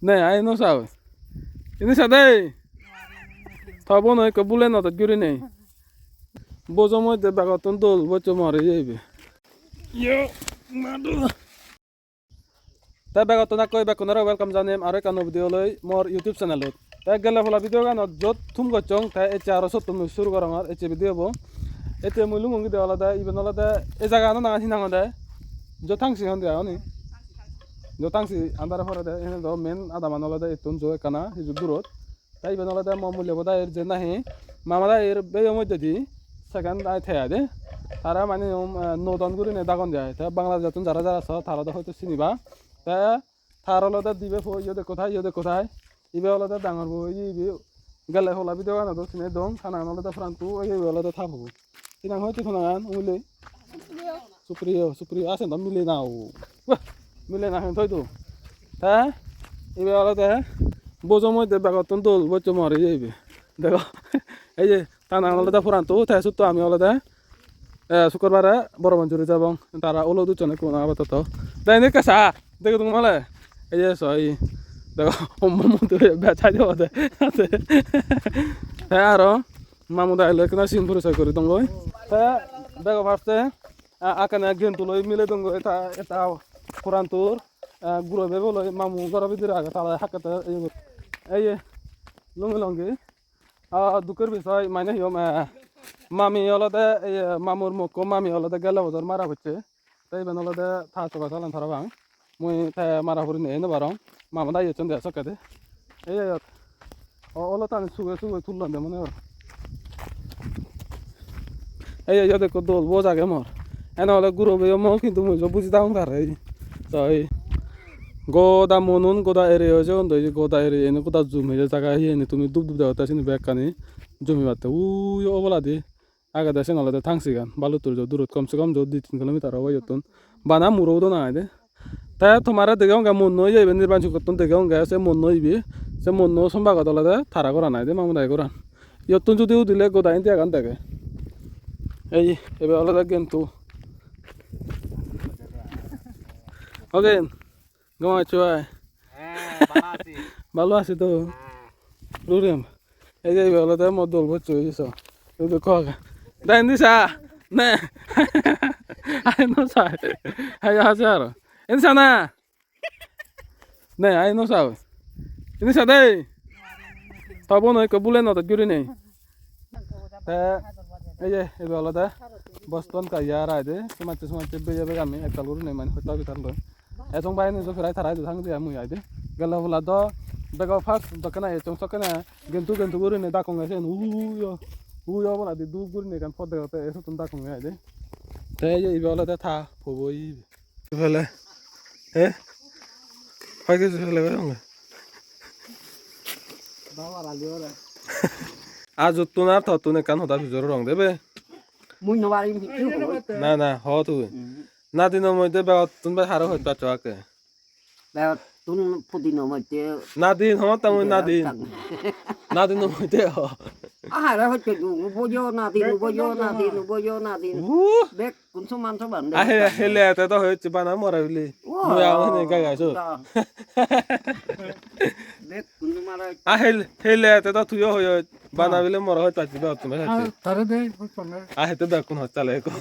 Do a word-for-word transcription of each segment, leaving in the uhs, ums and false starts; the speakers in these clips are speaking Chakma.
Ne, ai no sao. Ini sa de. Ta bono ekko bule no doj gurinei. Bojo moddhe begottun dol boccho mor iye ibe. Yo, madu. Te begottun ekko bekkunore welcome janem aro ekkan nuo video loi mor YouTube channelot. Te gelle pola video ganot jot thum gocchong te ecche aro sottun mui suru gorongor ecche video bo. Ecche mui lungong gide olode iben olode ei jagano nangan hi nang hode? Jotangsi hon de oni? Jotangsi andare porede, ene do main adaman olode ittun jo ekkana hiju durot. Te iben olode mo mulyo bo dagir je nahi mama dagir beyo moddedi second ai te ai de. Tara mane um, eh, nodon gurine dagon de ai. Te Bangladesh-ottun jara jara so tara do hoito siniba. Te tar olode dibe po, iyot ekko thai, iyot ekko thai. Ibe olode dangor bo, iye ibe gelle pola video ganot do sine dong, ta nangan olode Prantu, iye ibe olode ta po. Hi nang hoito ta nangan, umile? Supriyo, Supriyo, asen do mile na o. Wah, mile na hen toi do. Te ibe olode bojo moddhe begottun dol boccho mor iye ibe. Dego, ei je ta nangan olode Prantu, te sutto ami olode, eh, sukkurbare Boro Panjuri jabong. Tara olode ducchon ekku na apattotto. Te indi ekka sa, dege dun male. Ei je so, ei. Dego, hommo mudu bejai debo de. Te aro mamu dagi loi ekkena sin porichoi guri dongoi. Te bego first-e, a, akkene Gentu loi mile dongoi, ta, eta Prantur, a, guro bebo loi mamu goro bidire age, ta loi hakkete, ei, ei, lungi longi. Ah, dukor bisoy, mane hi hom, eh, mami olode, eh, mamur mokko mami olode gelle bojor mara pocche. Te iben olode ta soga salan parapang. Mui te mara puri nei no parong. Mama dagi ecchon de sokkede. Ei, ei, iyot. O, olotani suge suge tullon de mone hor. Ei, ei, iyot ekko dol boj age mor. Ene ole guro beyo mo, hintu mui jo buji dagong tare. Soi. Goda monun, goda area oye, undi goda area, eni goda jum heje jaga, iyeni tumi dup dup degotte sini bekkani jumibatte. Ui oboladi agede, sen olode Thangsigan, baluttur jo durot, kom se kom jo di tin kilometer obo iyottun. Bana muro udon ai de. Te tomare degonge monno iye ibe, Nirban Sukkottun degonge se monno ibe. Se monno sombagot olode tara goran ai de, mamu dagi goran. Iyottun judi udile goda India gan dege. Ei, ibe olode Gentu. Ogen, gom acho ai? Heh, bhalo achi. Bhalo achi to. Heh. Rurem. Ei je ibe olode mo dol boccho iye so. Ibe kok. Da indi sa. Ne. Ai no sa. Ai ache aro. Indi sa na. Ne, ai no sa. Indi sa de. Ta bono ekko bule no doj gurinei. Te ei je ibe olode Boston ka yar ai de. Somajje somajje beye beyami ektal gurinei mane hotta bitar loi. Ejong bai ni jo prai tara idu thang de mui ai de. Gelle pola do bego first dokkene ejong sokkene Gentu Gentu gurinei dagonge siyen. Uyo, uyo oboladi dup gurinei ekkan pot degotte, ei siyottun dagonge ai de. Te ei je ibe olode ta pobo ibe. Pele. Eh? Hoi kiju pele goi onge. Ajottun ar tottun ekkan hoda pujor rong de be. Mui no parim hissu hobor. Na, na, ho tui. Hmm. Nadino moddhe begottun bai haro hoj paccho akke. Begottun pudino moddhe. Nadin ho ta mui nadin. Begottun. Nadino moddhe ho. Ahare hocche du, uboyo nadin, uboyo nadin, uboyo nadin. Uh. Bekkun soman soman de. Ahe, hele te do hocche bana mora bili. Mui ago hene gai gai so. Bekkun soman. Ahel, hele te do tuyo hoyo. Bana bile mora hoj pacche begottun bai hocche. Tare de, hoj pange. Ahe te bekkun hoj tale ko.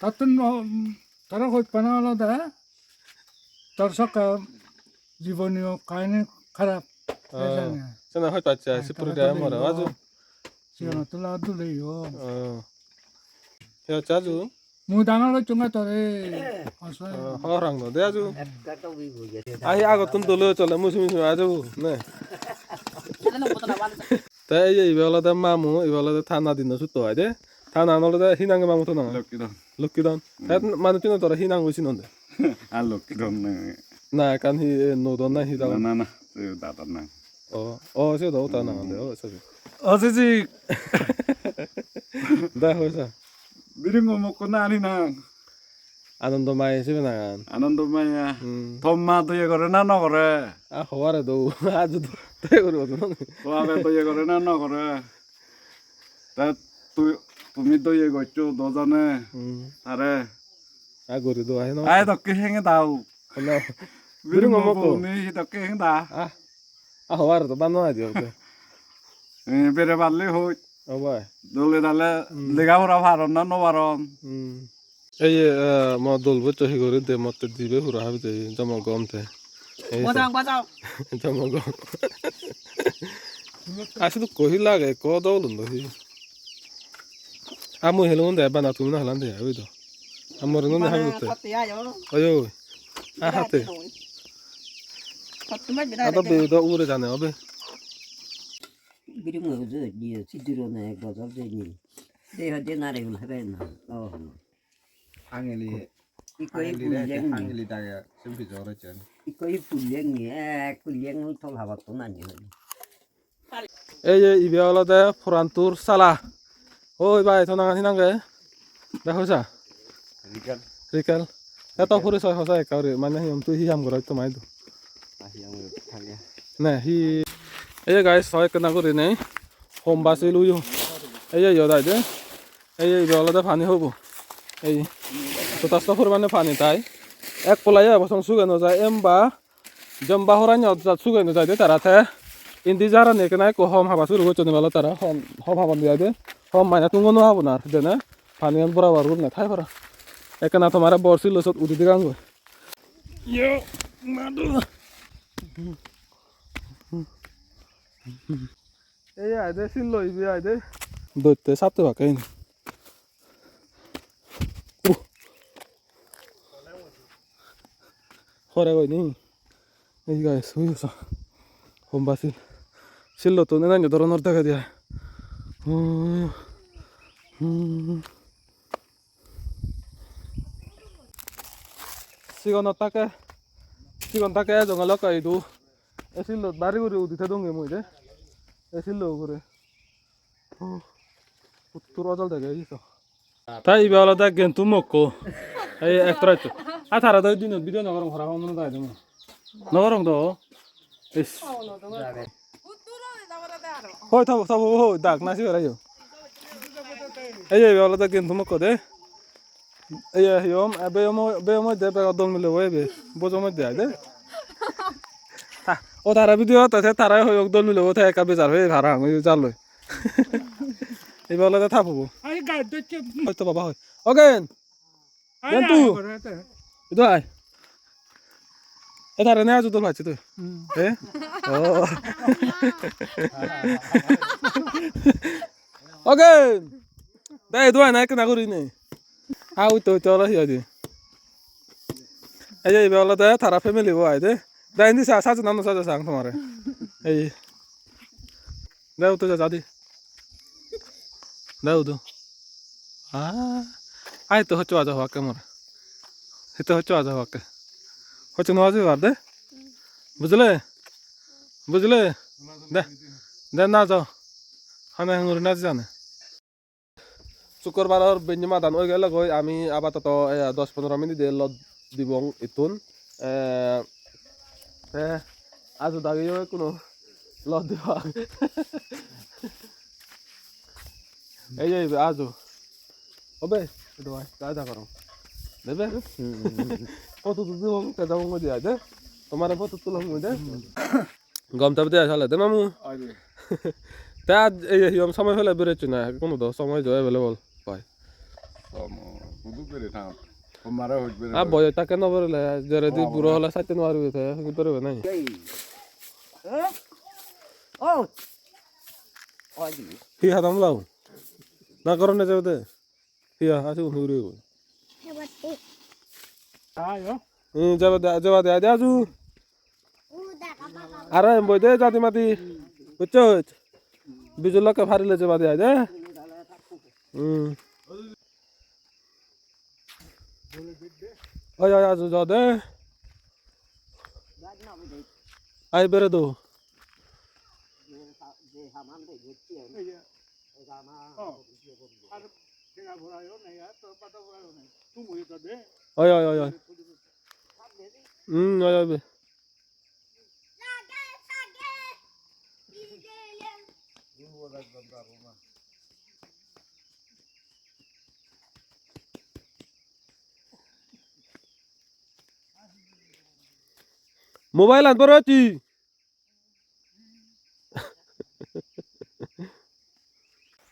Tattun no, tara hoj pana olode, tor sokke jiboniyo kahini harap. Ah, ei jani. Sene hoj pacche, ah, sipuri tara de dule mora, yo. Aju. Siyono tula dule yo. Ah. He hocche aju? Mui dangor gocchonge tore. Asai. Ah, horang no de aju. Ahi agottun dole chole, musi musi aju, ne? Te ei je ibe olode mamu, ibe olode ta nadinno sutto ai de. Ta nangan olode hi nange mamu to nangan? Lokkidon. Lokkidon. Hmm. Te manuchune tore hi nang goi sinon de? Ar Lokkidon nange. Na, ekkan hi, eh, nodon na hi dagon? Na, na, na, se dadar nang. O, o, se do ta nangan de, o, se. O, se, se. Da, hoy sa. Biringo mokko nani nang. Anando Maya sibe nangan. Anando Maya. Hmm. Tomma doye gore na no gore? A, hobare do. Aju do. Doye gore do. Babe doye gore na no gore? Ta tu, tumi doye goccho do jane. Hmm. Are. A gori do ahe no. Ai dokke henge dau. Hello. Biru ngomoko. Ni hidokke hengda. Ah. Ah, hobar to bano adio ke. Eh, bere balle hoi. Obo ai. Dole dale Hmm. lega pora paron na no paron. Hmm. Ei, eh, mo dol boccho hi gori de, motte dibe pura habi de, jomo gom te. Ei Bajang, bajang. Jomo gom. Asu ko hi lage, ko dol undo hi. Amu helun de, bana tumi na halan de, oi do. Amor non Bana habi te. Kotte ayo. Oyo. A hate. Kotte ma bira Ado de. Be do ure jane obe. Biru mo uju diye, siduro ne, gojol de ni. De ha de nare ul habe na. Oh. Angeli, Ikko i angeli re, pulleng ni. Angeli dage, sumpi jor hocchen. Ikko i pulleng ni, ek pulleng tol habat to nani. Ei je ibe olode Porantur sala. Oi bai, to nangan hi nange? Dekho sa? Rikel. Rikel. Eto porisoy hosa ekka guri, mane hi hom tui hi ham goro to mai do. Ahi ham goro thage. Ne hi? Ei je guys, soi ekkena guri nei. Homba sil uyo. Ei je yo dai de. Ei je ibe olode pani hobo. Ei. Jotesto porimane pani tai. Ek pola ye ebo song suge no jai, emba Jomba horani ojjat sugei no jai de tara te. Indi jarani ekkena ekko hom haba suru gocchon ebela tara. Hom, hom habon de ai de. Hom mane tungo no habon ar dene. Paniyan bora bor gurinei thai para. Ekkena tomare bor sillo sot udi digangoi. Yo, madu. Ei ai de sillo ibe ai de. Dotte satte bakke ini. Uh. Hore goi ni. Ei guys, ui sa. Homba sil. Sillottun enanyo doronor dege de ai. Hmm. Hmm. Sigonot take, sigon take ejong lok idu. E sillot bari guri udi thedonge mui de. E sillo ugure. Oh, huttur ojol dege iye so. Ta ibe olode Gentu mokko. Ei ektra ektra. A tara do dinot video no gorong, hora hono dai demo. No gorong do. Is. Hoi, thabo, thabo, hoi, dak na si berayo. Ei, ei, ibe olode Gentu mokko de. Ei, ei, hiyom, eh, beyom, beyom de, bego dol mile bo ibe. Bojo moddhe ai de. Ha, o tara video ta, te tara hoyok dol mile bo, te ekka bejar hoi parang, oi jalloi. Ibe olode ta pubo. Ai gai docche. Hoi to baba hoi. Ogen. Ai, Gentu. Ai, gore te. Idu ai. Eta rene aju dol pacche tu. Hmm. Eh? Oh. Ogen. Dai idu ai na ekkena guri ne. Ha, ui to, ui to, olo hi hoide. Ei je ibe olode tara family bo ai de. Da indi sa, saje na no saje sang tomare. Ei. Da uto ja, ja di. Da uto. Ah. Ai to hoccho aja hoakke more. Hito hoccho aja hoakke. Hoccho no aja hoar de. Bujle? Bujle? De. De na jo. Hane nguri na jane. Sukkurbaror benni madan oi gelegoi, ami apatoto, eh, dos pondro minute lod dibong ittun. Eh, te aju dagiyo ekkuno lod dibak. Ei, ei, aju. Obe, edo ai, dai da korong. Debe? Photo tulo, te jabong oi de ai de. Tomare photo tulong oi de. Gom tabi de sale de mamu. Ai de. Te aaj ei hiyom somoy pele beresso na, hono do somoy jo available pai. Somoy, hudu bere thang. Tomare hoj bere. A boyos takke no berele, jeredi buro hole satte no paribe te, hi berebe nai? Ei. Eh? Oh. Ai de. Hi hadam lau? Na korone jebe de? Hiya, aju gun huri goi. Ayo. Hmm, jaba de, jaba de, de aju. Aro em boi de, jadi mati. Bucchoj? Bijul lokke parile jaba de, de. Hmm. Oi, oi, aju ja de. Ai bere do. Oi, oi, oi, oi. Hmm, oi, oi, be. Mobile an boro ti.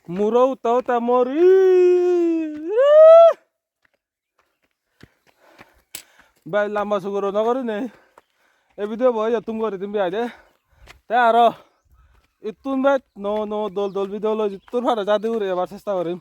Muro uta uta mori. Bhai, lamba suguro no gori nei. Ei video bo iyottun gori dim bhai de. Te aro ittun bhai no no dol dol video loi jittun paro jadi guri ebar chesta gorim.